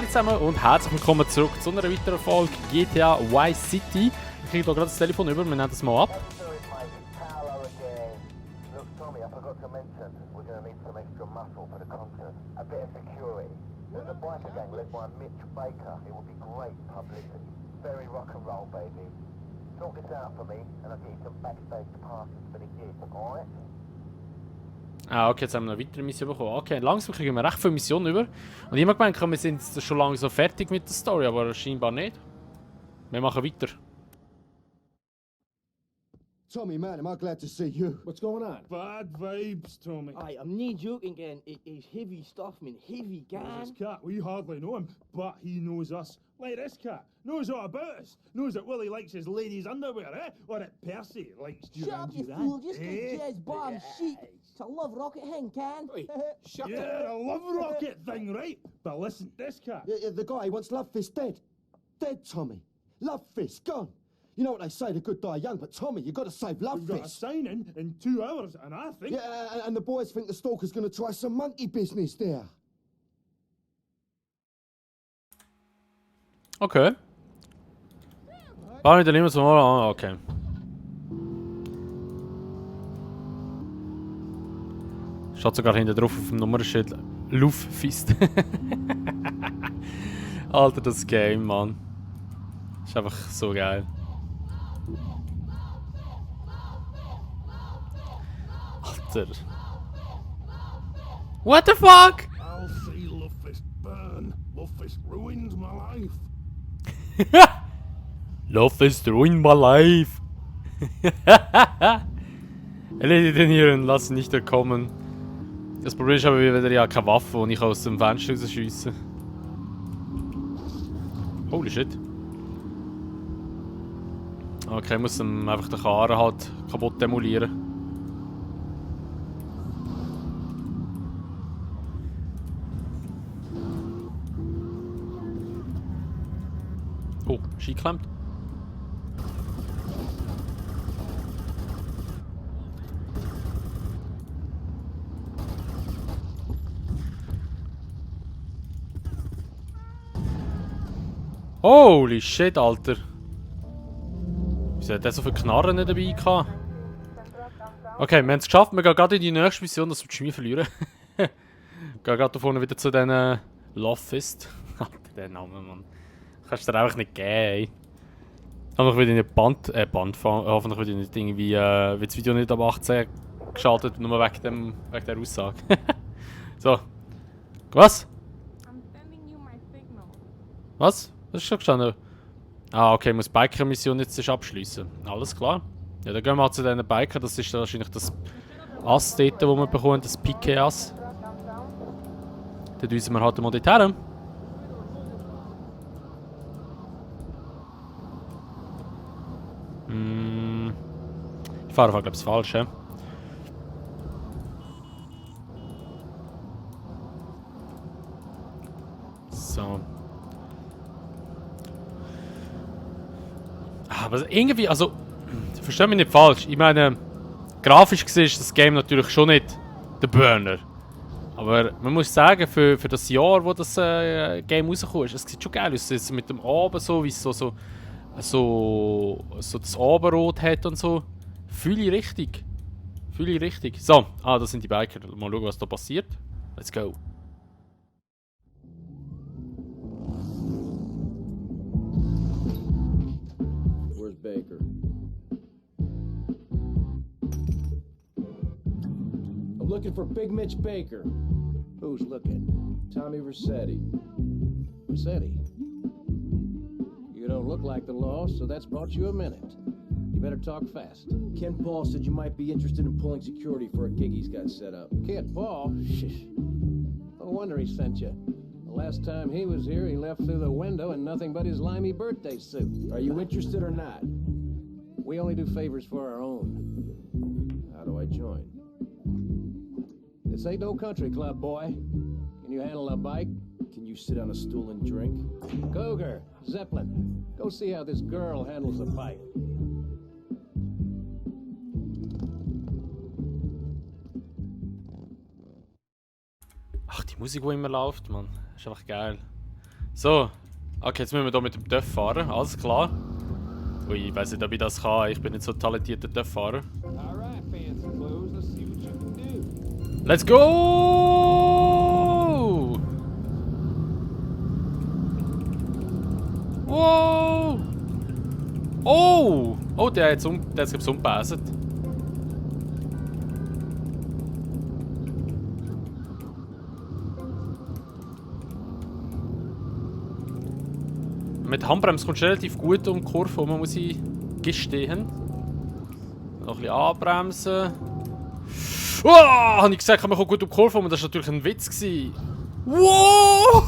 zusammen und herzlich willkommen zurück zu einer weiteren Folge GTA Vice City. Ich kriege hier gerade das Telefon über, wir nehmen das mal ab. Ah, okay, jetzt haben wir noch eine weitere Mission bekommen. Okay, langsam kriegen wir recht viele Missionen über. Und ich habe gemeint, wir sind schon lange so fertig mit der Story, aber scheinbar nicht. Wir machen weiter. Tommy, man, am I glad to see you. What's going on? Bad vibes, Tommy. Aye, I'm not joking, gang. It's heavy stuff, man. Heavy, This gang. cat, we hardly know him, but he knows us. Like this cat, knows all about us. Knows that Willie likes his ladies' underwear, eh? Or that Percy likes Shut up, you Duran fool. Just eh? get jazz bomb sheep. It's a love rocket hang, can? Shut yeah, a love rocket thing, right? But listen, this cat. Yeah, the guy wants Love Fist dead. Dead, Tommy. Love Fist, gone. You know what they say, the good die young, but Tommy, you got to save Love We've got a Fist. signing in 2 hours, and I think... Yeah, and the boys think the stalker's going to try some monkey business there. Okay. War nicht immer so. Ah, okay. Steht sogar hinten drauf auf dem Nummernschild. Luftfist. Alter, das Game, Mann. Ist einfach so geil. Alter. What the fuck? I'll see Luffist burn. Luffist ruined my life. Love is ruined my life. Erledigt den hier und lass ihn nicht entkommen. Das Problem ist aber wieder ja keine Waffe, die ich aus dem Fenster rausschiessen. Holy shit. Okay, ich muss einfach den Karren halt kaputt demolieren. Oh, Ski geklemmt. Holy shit, Alter. Wieso hat der so viele Knarren nicht dabei gehabt? Okay, wir haben es geschafft. Wir gehen gerade in die nächste Mission, dass wir die Schmier verlieren. Gehen gerade da vorne wieder zu diesen Love Fist. Alter, der Name, Mann. Kannst du dir einfach nicht geben, ey. Hoffentlich wird nicht hoffentlich wird nicht irgendwie, wird das Video nicht ab 18 geschaltet, nur wegen der Aussage. So. Was? Was? Das ist schon gestanden. Ah, okay, ich muss die Biker-Mission jetzt abschließen. Alles klar. Ja, dann gehen wir mal zu diesen Biker. Das ist dann wahrscheinlich das Ass dort, wo wir bekommen, das Piquet-Ass. Dann düsen wir halt mal dort her. Ich fahre einfach, glaube ich, falsch, ja? So. Aber irgendwie, also, versteh mich nicht falsch. Ich meine, grafisch gesehen ist das Game natürlich schon nicht der Burner. Aber man muss sagen, für das Jahr, wo das Game rausgekommen ist, es sieht schon geil aus. Es mit dem Oben so, wie es so das Oberrot hat und so. Fühle ich richtig. Fühle ich richtig. So, das sind die Biker. Mal schauen, was da passiert. Let's go. Where's Baker? I'm looking for Big Mitch Baker. Who's looking? Tommy Vercetti. Rossetti. You don't look like the law, so that's bought you a minute. You better talk fast. Ken Paul said you might be interested in pulling security for a gig he's got set up. Kid Paul? Shh. No wonder he sent you. The last time he was here, he left through the window in nothing but his limey birthday suit. Are you interested or not? We only do favors for our own. How do I join? This ain't no country club, boy. Can you handle a bike? Can you sit on a stool and drink? Cougar, Zeppelin, go see how this girl handles a bike. Ach, die Musik, die immer läuft, Mann. Ist einfach geil. So. Okay, jetzt müssen wir hier mit dem TÜV fahren. Alles klar. Ui, ich weiß nicht, ob ich das kann. Ich bin nicht so talentierter TÜV-Fahrer. Alright, fancy clothes, let's see what you can do. Let's go! Wow! Oh! Oh, der hat es umgebasert. Mit Handbremse kommst du relativ gut um die Kurve, man muss ich gestehen. Noch ein bisschen anbremsen. Wow! Habe ich gesagt, man kommt gut um die Kurve, aber das war natürlich ein Witz. Wow!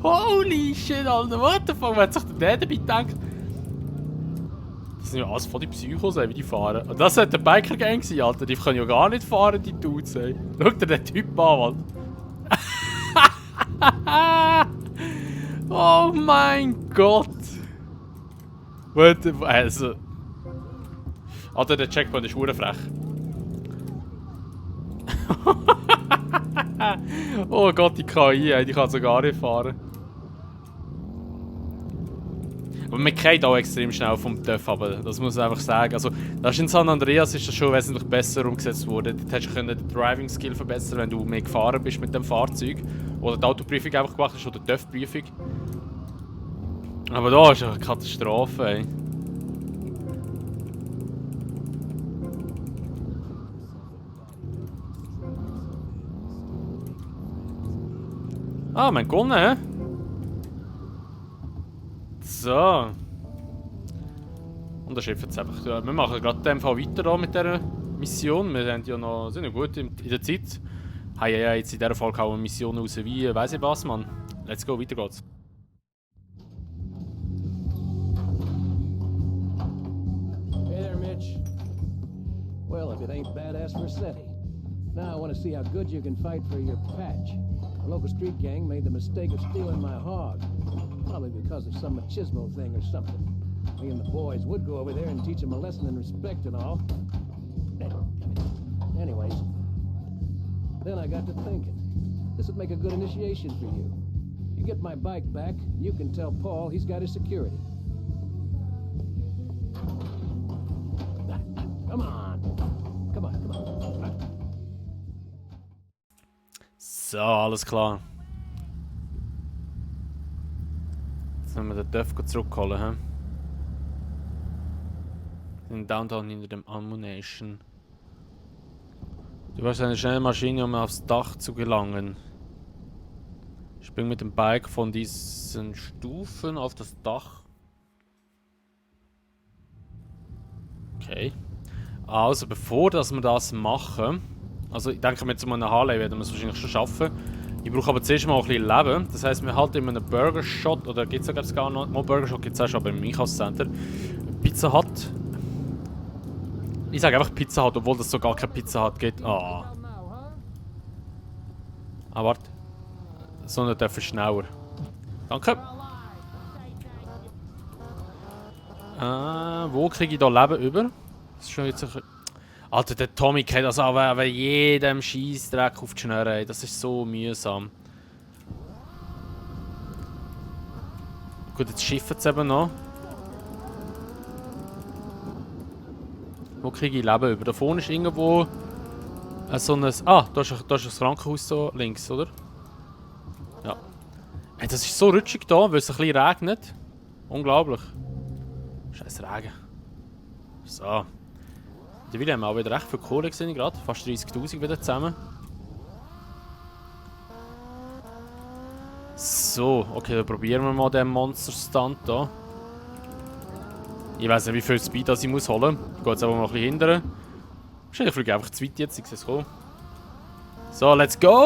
Holy shit, Alter, what the fuck? Wer hat sich denn der dabei gedacht? Das sind ja alles voll die Psychos, ey, wie die fahren. Und das sollte der Biker-Gang sein, Alter. Die können ja gar nicht fahren, die Dudes, ey. Schau dir den Typ an, Mann. Oh mein Gott. Also. Alter, der Checkpoint ist verdammt frech. Oh Gott, die KI, ey, die kann sogar nicht fahren. Aber man geht auch extrem schnell vom TÜV, aber das muss man einfach sagen. Also, das ist in San Andreas ist das schon wesentlich besser umgesetzt worden. Dort hättest du den Driving Skill verbessern, wenn du mehr gefahren bist mit dem Fahrzeug. Oder die Autoprüfung einfach gemacht hast oder die TÜV-Prüfung. Aber da ist eine Katastrophe, ey. Ah, wir haben gewonnen, hä? So. Und das Schiff jetzt einfach. Ja, wir machen gerade in dem Fall weiter da mit dieser Mission. Wir sind ja noch sind ja gut in der Zeit. Haben ja jetzt in dieser Folge auch eine Mission raus wie weiss ich was, Mann. Let's go, weiter geht's. Hey there, Mitch. Well, if it ain't badass Rossetti. Now I want to see how good you can fight for your patch. A local street gang made the mistake of stealing my hog. Probably because of some machismo thing or something. Me and the boys would go over there and teach them a lesson in respect and all. Anyways, then I got to thinking. This would make a good initiation for you. You get my bike back, you can tell Paul he's got his security. Come on. Come on, come on. So, alles klar. Jetzt müssen wir den TÜV zurückholen, hä? In Downtown hinter dem Ammunition. Du brauchst eine schnelle Maschine, um aufs Dach zu gelangen. Spring mit dem Bike von diesen Stufen auf das Dach. Okay. Also, bevor dass wir das machen... Also, ich denke, mit so einem Harley werden wir es wahrscheinlich schon schaffen. Ich brauche aber zuerst mal ein bisschen Leben. Das heisst, wir halten immer einen Burger Shot. Oder gibt es da gar noch? Mal Burger Shot gibt es auch schon beim Einkaufscenter. Pizza Hut. Ich sage einfach Pizza Hut, obwohl das so gar keine Pizza Hut gibt. Ah. Ah, warte. Sondern dafür schneller. Danke. Wo kriege ich da Leben über? Das ist schon jetzt ein... Alter, der Tommy kennt das aber jedem Scheissdreck auf die Schnurre. Das ist so mühsam. Gut, jetzt schiffen es eben noch. Wo kriege ich Leben über? Da vorne ist irgendwo so ein... Ah, da ist das Krankenhaus so links, oder? Ja. Hey, das ist so rutschig da, weil es ein bisschen regnet. Unglaublich. Scheiß Regen. So. Die Willi haben auch wieder recht viel Kohle gesehen gerade. Fast 30'000 wieder zusammen. So, okay, dann probieren wir mal den Monster-Stunt hier. Ich weiß nicht, wie viel Speed das ich muss holen muss. Ich gehe jetzt aber mal ein bisschen hindern. Wahrscheinlich fliege ich einfach zu weit jetzt, ich sehe es kommen. So, let's go!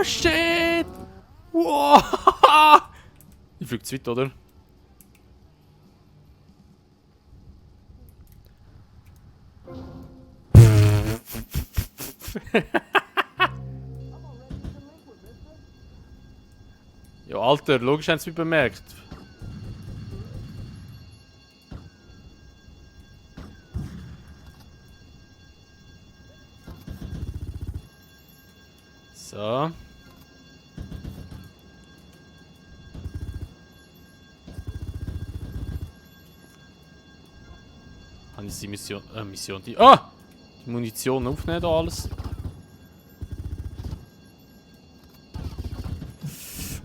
Shit! Wow. Ich fliege zu weit, oder? Ja, Alter, logisch haben sie mich bemerkt. Kann ich die Mission, die... Ah! Die Munition aufnehmen da alles.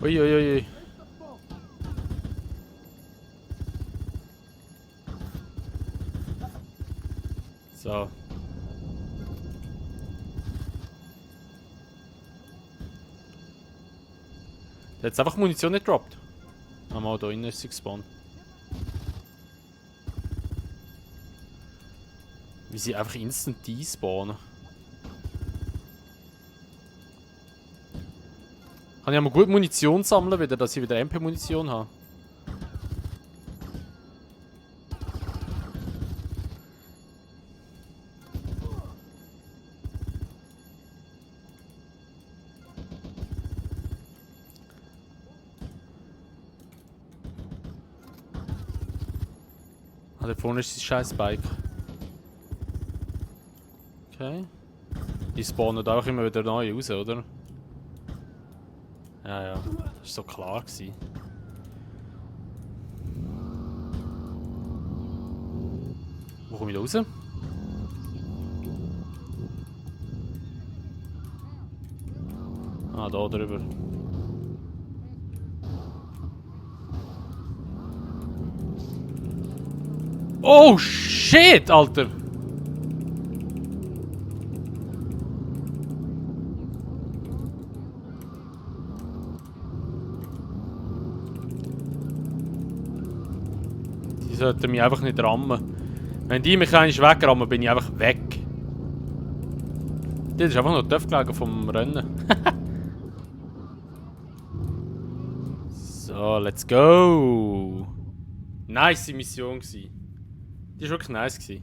Uiuiui. So. Der hat jetzt einfach Munition nicht gedroppt. Ah, mal da innen ist sie gespawnt. Wie sie einfach instant despawnen. Kann ich aber gut Munition sammeln wieder, dass ich wieder MP-Munition habe. Ah, da vorne ist das scheiß Bike. Okay. Die spawnen auch immer wieder neu raus, oder? Ja, ja. Das war so klar gewesen. Wo komme ich da raus? Ah, da drüber. Oh shit, Alter! Die sollten mich einfach nicht rammen. Wenn die mich einmal wegrammen, bin ich einfach weg. Das ist einfach nur tief gelegen vom Rennen. So, let's go! Nice Mission gsi. Die war wirklich nice gsi.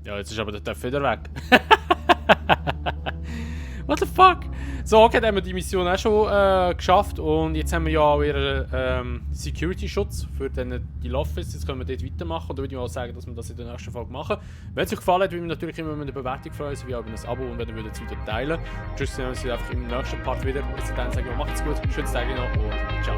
Ja, jetzt ist aber der Töpf wieder weg. What the fuck? So, okay, dann haben wir die Mission auch schon geschafft und jetzt haben wir ja auch ihren Security-Schutz für die Loffis. Jetzt können wir dort weitermachen und dann würde ich auch sagen, dass wir das in der nächsten Folge machen. Wenn es euch gefallen hat, würde ich mich natürlich immer über eine Bewertung freuen, sowie auch über ein Abo und wenn ihr würdet es wieder teilen. Tschüss, sehen wir uns einfach im nächsten Part wieder. Bis dann sagen wir, macht's gut, schönes Tag noch und ciao.